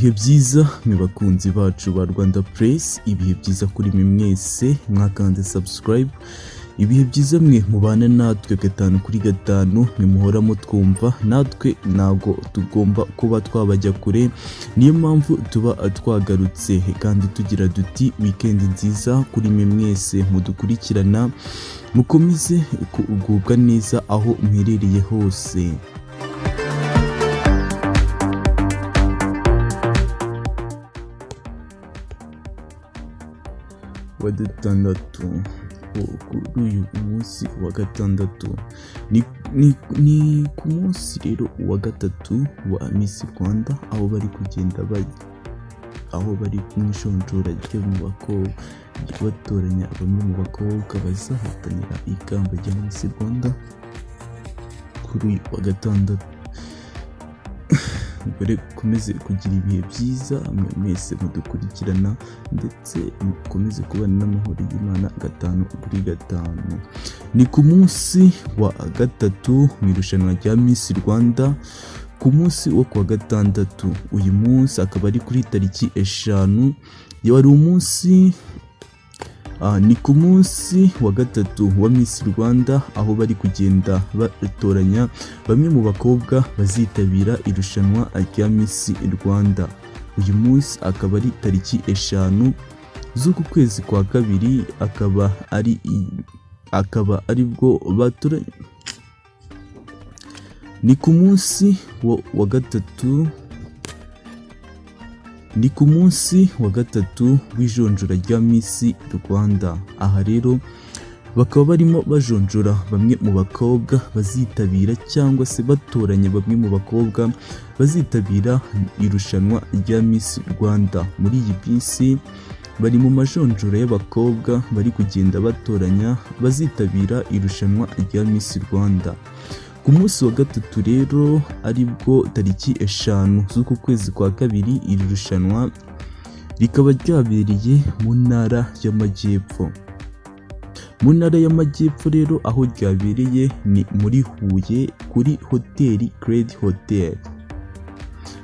Ibihe byiza mwe bakunzi bacu ba Rwanda Press, ibihe byiza kuri mwe mwese mwakanze subscribe, ibihe byiza mwe mubana natwe gatanu kuri gatanu, mwe muhora mutwumva, natwe ntabwo tugomba kuba twabajya kure, niyo mpamvu tuba twagarutse kandi tugira duti weekend nziza kuri mwe mwese mudukurikirana, mukomeze kugubwa neza aho muherereye hose. Wa gatandatu, kuri uyu munsi wa gatandatu ni ku munsi rero wa gatatu wa Miss Rwanda, aho bari kugenda aho bari mu ijonjora ryo mu bakobwa, batoranya bamwe mu bakobwa bazahatanira ikamba rya Miss Rwanda kuri uyu wa gatandatu. Ubwo rero mukomeze kugira ibihe byiza mwe mwese mudukurikirana, ndetse mukomeze kubana n'amahoro y'Imana gatanu kuri gatanu. Ni ku munsi wa gatatu mu irushanwa rya Miss Rwanda, ku munsi wo kuwa gatandatu. Uyu munsi akaba ari kuri tariki 5, wari umunsi, ni ku munsi wa gatatu wa Miss Rwanda, aho bari kugenda batoranya bamwe mu bakobwa bazitabira irushanwa rya Miss Rwanda. Uyu munsi akaba ari tariki 5 z'uku kwezi kwa kabiri, akaba aribwo batoranya. Ni ku munsi wa gatatu, ni ku munsi wa gatatu w'ijonjora rya Miss Rwanda. Aha rero bakaba barimo bajonjora bamwe mu bakobwa bazitabira, cyangwa se batoranya bamwe mu bakobwa bazitabira irushanwa rya Miss Rwanda. Muri iyi minsi bari mu majonjora y'abakobwa bari kugenda batoranya bazitabira irushanwa rya Miss Rwanda. Ku munsi wa gatatu rero, aribwo tariki 5 z'uku kwezi kwa kabiri, iri rushanwa rikaba ryabereye mu ntara y'Amajyepfo. Mu ntara y'Amajyepfo rero aho ryabereye ni muri Huye, kuri hoteli Credi Hotel.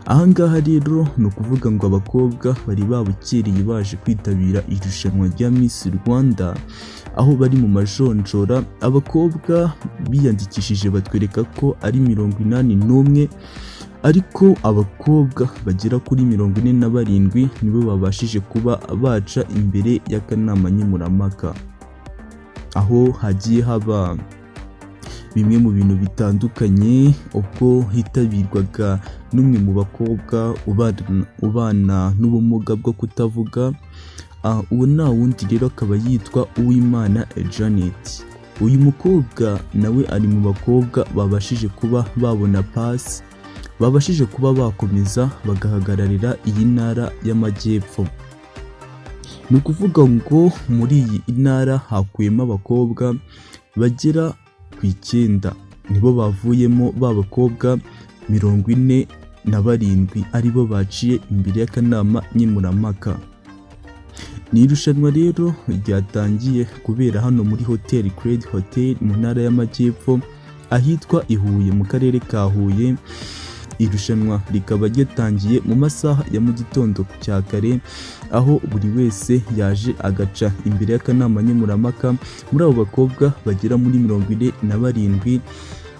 Aha ngaha rero ni ukuvuga ngo abakobwa bari babukereye baje kwitabira irushanwa rya Miss Rwanda, aho bari mu majonjora. Abakobwa biyandikishije batwereka ko ari 81, ariko abakobwa bagera kuri 47 nibo babashije kuba baca imbere y'akanama nkemurampaka, aho hagiye haba bimwe mu bintu bitandukanye, ubwo hitabirwaga n'umwe mu bakobwa ubana n'ubumuga bwo kutavuga. Uwo nta wundi rero akaba yitwa Uwimana Janet. Uyu mukobwa nawe ari mu bakobwa babashije kuba babona pasi, babashije kuba bakomeza bagahagararira iyi ntara y'Amajyepfo. Ni ukuvuga ngo muri iyi ntara hakuyemo abakobwa bagera ku 9, nibo bavuyemo ba bakobwa 47 aribo baciye imbere y'akanama nkemurampaka. Ni irushanwa rero ryatangiye kubera hano muri hoteli Credi Hotel mu ntara y'Amajyepfo, ahitwa i Huye mu karere ka Huye. Irushanwa rikaba ryatangiye mu masaha ya mu gitondo cya kare, aho buri wese yaje agaca imbere y'akanama nkemurampaka. Muri abo bakobwa bagera muri 47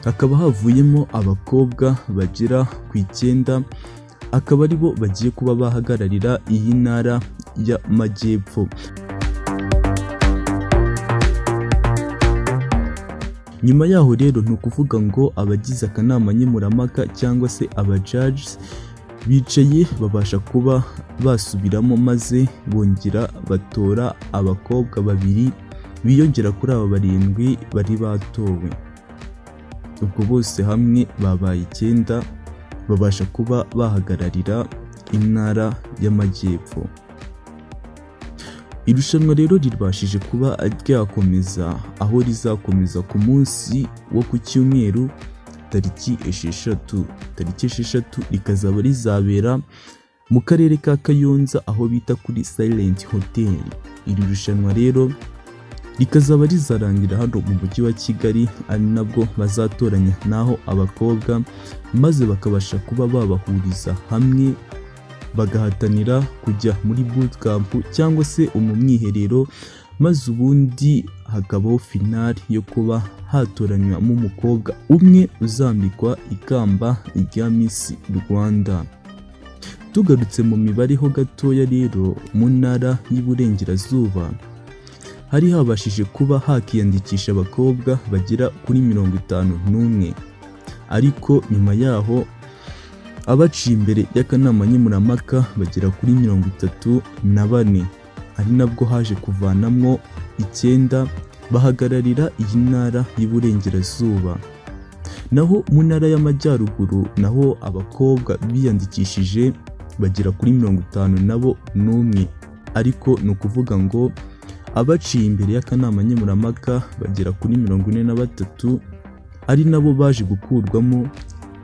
hakaba havuyemo abakobwa bagera ku 9, akaba aribo bagiye kuba bahagararira iyi ntara y'Amajyepfo. Nyuma yaho rero ni ukuvuga ngo abagize akanama nkemurampaka cyangwa se aba judges bicaye babasha kuba basubiramo, maze bongera batora abakobwa 2 biyongera kuri aba 7 bari batowe. Ubwo bose hamwe babaye 9, babasha kuba bahagararira intara y'Amajyepfo. Irushanwa rero ribashije kuba ryakomeza, aho rizakomeza ku munsi wo ku cyumweru tariki 6. Tariki 6 rikazaba rizabera mu karere ka Kayonza, aho bita kuri Silent Hotel. Iri rushanwa rero rikazaba rizarangira hano mu mujyi wa Kigali, ari nabwo bazatoranya naho abakobwa, maze bakabasha kuba babahuriza hamwe. bagahatanira kujya muri bootcamp cyangwa se mu mwiherero, maze ubundi hakabaho finale yo kuba hatoranywamo umukobwa umwe uzambikwa ikamba rya Miss Rwanda. Tugarutse mu mibare ho gatoya rero, mu ntara y'Iburengerazuba hari habashije kuba hakiyandikisha abakobwa bagera kuri 51, ariko nyuma yaho abaciye imbere y'akanama nkemurampaka bagera kuri 34, ari nabwo haje kuvanamwo icyenda bahagararira iyi ntara y'Iburengerazuba. Naho mu ntara y'Amajyaruguru naho abakobwa biyandikishije bagera kuri 51 nabo n'umwe, ariko ni ukuvuga ngo abaciye imbere y'akanama nkemurampaka bagera kuri 43, ari nabo baje gukurwamo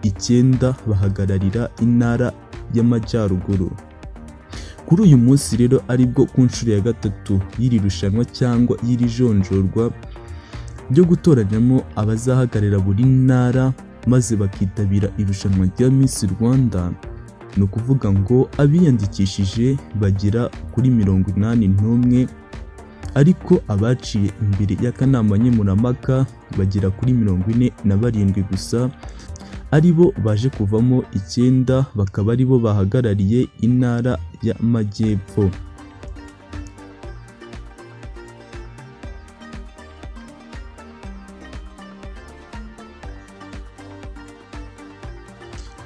icyenda bahagararira intara y'Amajyaruguru. Kuri uyu munsi rero, aribwo ku nshuro ya gatatu y'iri rushanwa cyangwa y'iri jonjorwa ryo gutoranyamo abazahagararira buri ntara maze bakitabira irushanwa rya Miss Rwanda, ni ukuvuga ngo abiyandikishije bagera kuri 81, ariko abaciye imbere y'akanama nkemurampaka bagera kuri 47 gusa, ari bo baje kuvamo icyenda, bakaba ari bo bahagarariye intara y'Amajyepfo.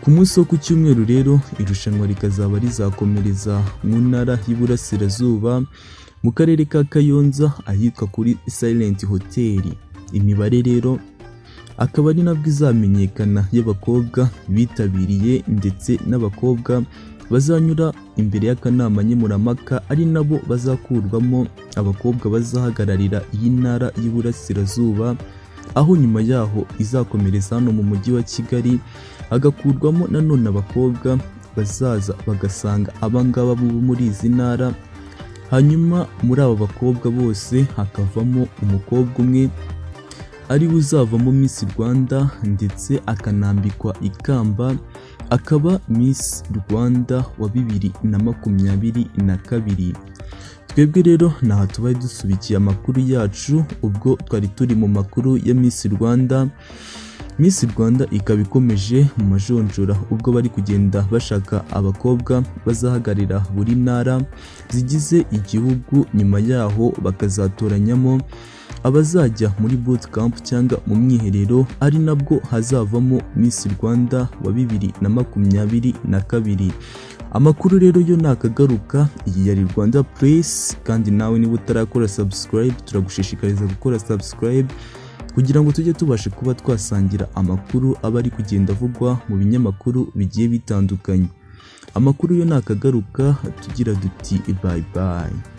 Ku munsi wo ku cyumweru rero, irushanwa rikazaba rizakomereza mu ntara y'Iburasirazuba mu karere ka Kayonza ahitwa kuri Silent Hotel. Imibare rero akaba ari nabwo izamenyekana y'abakobwa bitabiriye ndetse n'abakobwa bazanyura imbere y'akanama nkemurampaka, ari nabo bazakurwamo abakobwa bazahagararira iyi ntara y'Iburasirazuba, aho nyuma yaho izakomereza hano mu mujyi wa Kigali hagakurwamo nanone abakobwa bazaza bagasanga abangaba bo muri izi ntara, hanyuma muri aba bakobwa bose hakavamo umukobwa umwe ariwe uzavamo Miss Rwanda ndetse akanambikwa ikamba akaba Miss Rwanda wa 2022. Twebwe rero ntaha tubaye dusubikiye amakuru yacu, ubwo twari turi mu makuru ya Miss Rwanda. Miss Rwanda ikaba ikomeje mu majonjora, ubwo bari kugenda bashaka abakobwa bazahagararira buri ntara zigize igihugu, nyuma yaho bakazatoranyamo abazajya muri bootcamp cyangwa mu mwiherero, ari nabwo hazavamo Miss Rwanda wa 2022. Amakuru rero yo nakagaruka. Iyi yari Rwanda Press, kandi nawe niba utarakora subscribe turagushishikariza gukora subscribe kugira ngo tujye tubashe kuba twasangira amakuru aba ari kugenda avugwa mu binyamakuru bigiye bitandukanye. Amakuru yo nakagaruka, tugira duti bye bye.